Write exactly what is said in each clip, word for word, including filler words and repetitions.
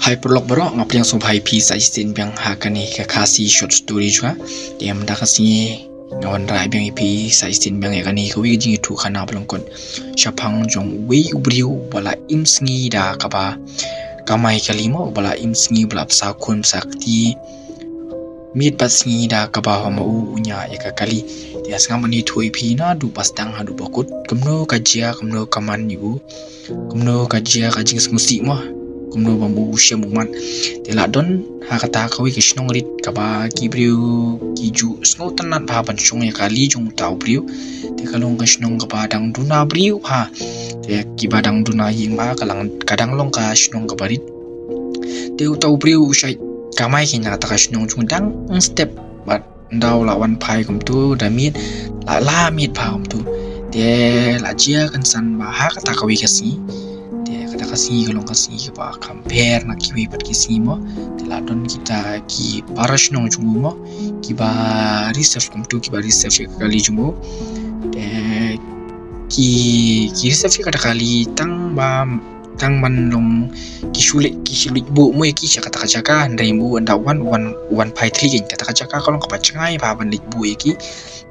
Hai paralok baroh, nga pdiang sngewbha ïa phi sa shisien biang ha kane ka Khasi short story jong nga. Te mynta ka sngi nga wanrah biang ïa phi sa shisien biang ïa kane kawei ka jingïathuhkhana ba lyngkot shaphang jong uwei u briew uba la im sngi da kaba kamai kali mo, uba la im sngi, uba la bsa khun bsa kti, miet bad sngi da kaba ha ma u u ñiah ïa ka kali. Te nga sngewbha ban ïathuh ïa phi naduh ba sdang haduh ba kut, kumno ka jia, kumno ka man ïa u, kumno ka jia ka jingsngewsih mo, kumno ba ma u u shem u mat. Te la don ha kata kawei ka shnong rit kaba ki briew ki ju sngewtynnat bha ban shong ïa ka kali jong uta u briew. Te ka long ka shnong kaba dang duna briew bha. Te kiba dang duna ïing bha, ka long, ka dang long ka shnong kaba rit. Te uta u briew u shait kamai kein na kata ka shnong jong u dang step, bad ynda u la wan phai kumto da miet, la la miet bha kumto. Te la jia kynsan ba ha kata kawei ka sngi, te kata ka sngi ka long ka sngi kaba kham pher na kiwei pat ki sngi mo. Te la don kita ki para shnong jong u mo, kiba reserve kumto, kiba reserve ïa ka kali jong u. Te ki, ki reserve ïa kata ka kali tang ba, tang ban long ki shu leit, ki shu leit buh mo ïa ki sha kata ka jaka, hynrei ma u ynda wan, wan, wan phai tylli kein. Kata ka jaka ka long kaba jngai bha ban leit buh ïa ki.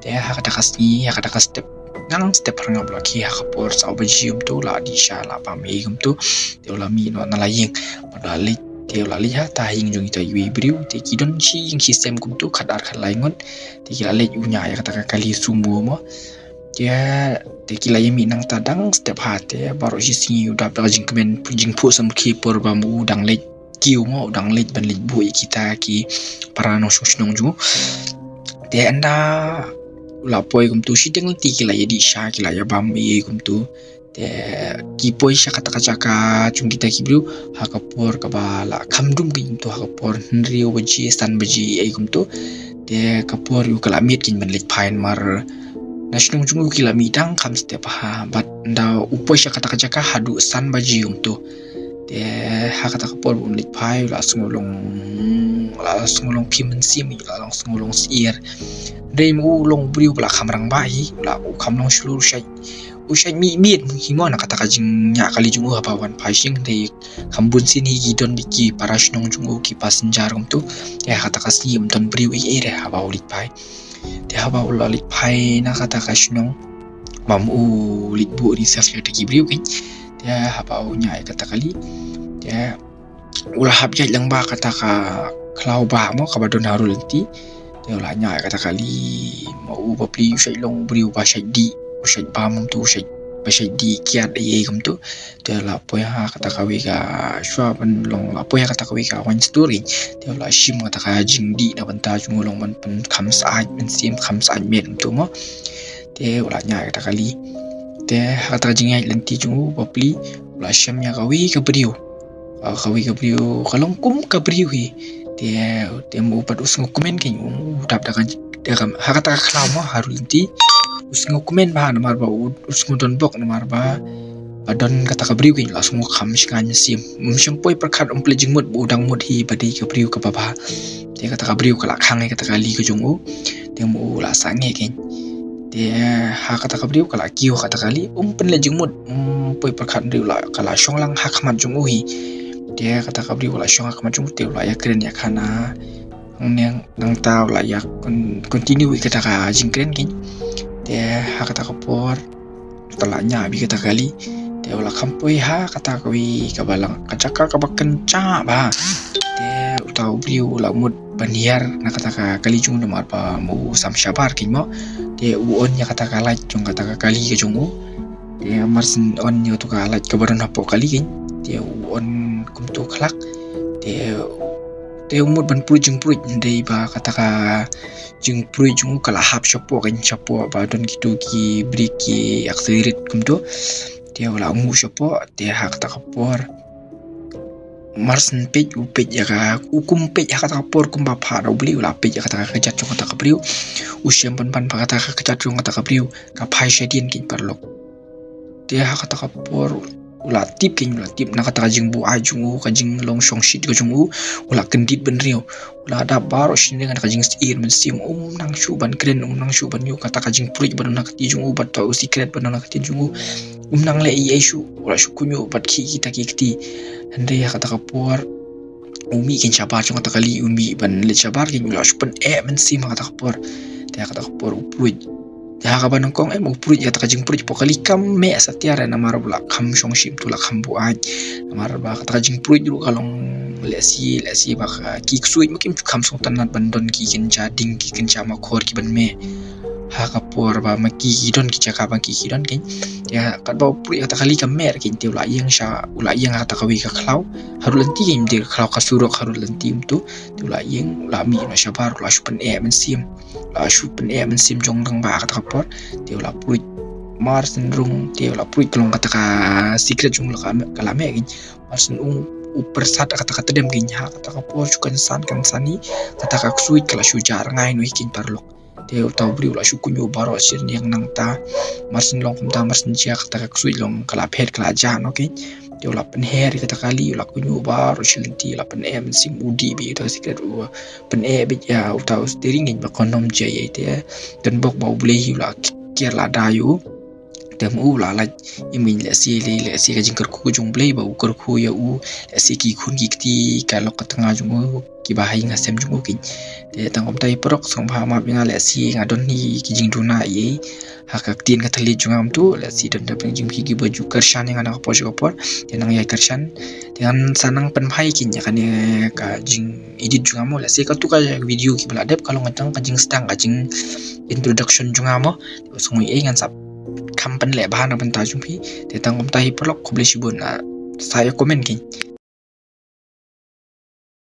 Te ha kata ka sngi, ha kata ka step, nang step phyrngap la ki ha ka por saw baje kumto, la dih sha, la bam ei kumto. Te u la mih noh na la ïing, bad u la leit, te u la leit ha ta ïing jong ita iwei i briew. Te ki don shi ïing shi sem kumto, khatar khatlai ngut. Te ki la leit, u ñiah ïa kata ka kali sum mo. Te, te ki la ïa mih nangta dang step ha, te baroh shi sngi u dap da ka jingkmen, jingphuh samrkhie por ba ma u dang leit kiew mo, u dang leit ban leit buh ïa kita ki para nongshong shnong jong u. Te ynda u la poi kumto, shiteng lynti ki la ïa dih sha, ki la ïa bam ei kumto. Te ki poi sha kata ka jaka jong kita ki briew ha ka por kaba la kham dum kein kumto, ha ka por hynriew baje, san baje ei kumto. Te ka por ïa u ka la miet kein ban leit phai namar na shnong jong u ki la mih dang kham step bha, bad ynda u poi sha kata ka jaka haduh san baje kumto. Te ha kata ka por ba un leit phai, u la sngew long, u la sngew long phim mynsiem, u la long sngew long syier. Hynrei ma u u long u briew ba la kham rangbah hi, u la, u kham long shlur, u shait, u shait mih miet hi mo na kata ka jingñiah kali jong u haba wan phai sha ïing. Hynrei kham bun sien hi ki don beit ki para shnong jong u, ki passenger kumto. Te ha kata ka sngi ym don briew ei ei re haba u leit phai. Te haba u la leit phai na kata ka shnong ba ma u leit buh reserve ïa kita ki briew kein. Te haba u ñiah ïa kata ka kali, te u la hap ïaid lyngba kata ka khlaw bah mo kaba don harud lynti. Te u la ñiah ïa kata ka kali, ma u bapli u shait long u briew ba shait dih, u shait bam kumto, u shait, ba shait dih kiad ei ei kumto. Te u la poi ha kata kawei ka, shuwa ban long, la poi ha kata kawei ka wine store kein. Te u la shim kata ka jingdih na bynta jong u, long ban pynkham syaid mynsiem, kham syaid met kumto mo. Te u la ñiah ïa kata ka kali. Te ha kata ka jingïaid lynti jong u bapli, u la shem ïa kawei ka briew. Ah, kawei ka briew, ka long kum ka briew hi. Te, te ma u pat u sngewkmen kein, u dap da ka, da ka, ha kata ka khlaw mo harud lynti. U sngewkmen bha namar ba u, u sngewdon bok namar ba, ba don kata ka briew kein, la sngew kham shngaiñ mynsiem. Ym shym poi pyrkhat, ym pynleit jingmut ba u dang mut hi ba dei ka briew kaba bha. Te kata ka briew ka la khang ïa kata ka kali ka jong u. Te ma u la sangeh kein. Te ha kata ka briew ka la kiew ha kata ka kali, ym pynleit jingmut, ym poi pyrkhat, hynrei u la, ka la shong lang ha khmat jong u hi. Te kata ka briew ka la shong ha khmat jong u, te u la ïakren ïakhana. Hangne nangta u la ïa con-, continue ïa kata ka jingkren kein. Te ha kata ka por te la ñiah beit kata ka kali. Te u la kham poi ha kata kawei kaba lang, ka jaka kaba kynjah bha. Te uta u briew u la mut ban hiar na kata ka kali jong u namar ba ma u sam shabar kein mo. Te u on ïa kata ka light jong kata ka kali ka jong u. Te mar syn on ïa uta ka light kaba don hapoh kali kein, te u on kumto khlak. Te, te u mut ban pruid jingpruid, hynrei ba kata ka jingpruid jong u ka la hap shapoh kein, shapoh ba don kito ki brake, ki accelerate kumto. Te u la nguh shapoh, te ha kata ka por mar syn peit, u peit ïa ka, u kum peit ha kata ka por kumba phah da u Blei, u la peit ïa kata ka kjat jong kata ka briew. U shem pynban ba kata ka kjat jong kata ka briew ka phai shadien kein paralok. Te ha kata ka por u la tip keiñ, u la tip na kata ka jingbuaid jong u, ka jinglong shongshit ka jong u, u la kyndit bynriew. U la dap baroh shi neng da ka jingsyier mynsiem, um nang shuh ban kren, um nang shuh ban ïoh kata ka jingpruid ba don ha ka kti jong u, bad uta u sikret ba don ha ka kti jong u. Um nang leh ei ei shuh, u la shu kohnguh bad khie kita ki kti. Hynrei ha kata ka por u mih keiñ shabar jong kata ka kali, u mih ban leit shabar keiñ, u la shu pyneh mynsiem ha kata ka por. Te ha kata ka por u pruid. Te ha kaba nyngkong em u pruid, kata ka jingpruid hapoh kali kam meh satia re, namar ba u la kham shongshit, u la kham buaid. Namar ba kata ka jingpruid ruh ka long lehse, lehse ba ka, ki ksuid ma kim ju kham sngewtynnat ban don ki kynja ding, ki kynja makhor ki ban meh. Ha ka por ba ma ki ki don ki jaka ba ki ki don keiñ. Te katba u pruid kata ka kali kam meh keiñ, te u la ïeng sha, u la ïeng ha kata kawei ka khlaw. Harud lynti keiñ, te ka khlaw ka surok harud lynti kumto. Te u la ïeng, u la mih noh shabar, u la shu pyneh mynsiem. U la shu pyneh mynsiem jong rangbah ha kata ka por. Te u la pruid. Mar shen rung, te u la pruid ka long kata ka sikret jong u la ka, ka la meh keiñ. Mar shen u, u pyrsad kata ka tdem keiñ, ha kata ka por shu kynsan kynsan hi, kata ka ksuid ka la shu jah rngai noh hi keiñ paralok. Te uta u briew u la shu kohnguh baroh shi neng nangta. Mar shen long kumta, mar shen jia, kata ka ksuid long ka la phet, ka la jah noh keiñ. Te u la pynher ïa kata ka kali, u la kohnguh baroh shi lynti, u la pyneh mynsiem, u dih beit ïa uta u sikret, u pyneh beit ïa uta u steering keiñ ba kan ym jia ei ei. Te donbok ba U Blei hi u la kiar lada ïa u. Te ma u u la lait im keiñ, lehse lei, lehse ka jingkyrkhu jong U Blei ba u kyrkhu ïa u, lehse ki khun ki kti, ka lok ka tnga jong u, kiba ha ïing ha sem jong u keiñ. Te tang kumta hi paralok, sngewbha map ïa nga, lehse nga don hi ki jingduna ei ei ha ka ktien ka thylliej jong nga kumto, lehse don da phi jong phi kiba ju kyrshan ïa nga na ka por sha ka por. Te nang ïai kyrshan. Te ngan sa nang pynphai keiñ ïa kane ka jingedit jong nga mo, lehse katto ka video kiba la dep ka long tang ka jingsdang, ka jing introduction jong nga mo. Te sngewbha ei, ngan sa kham pynleh bha na bynta jong phi. Te tang kumta hi paralok, khublei shibun, ah, sa ïa comment keiñ.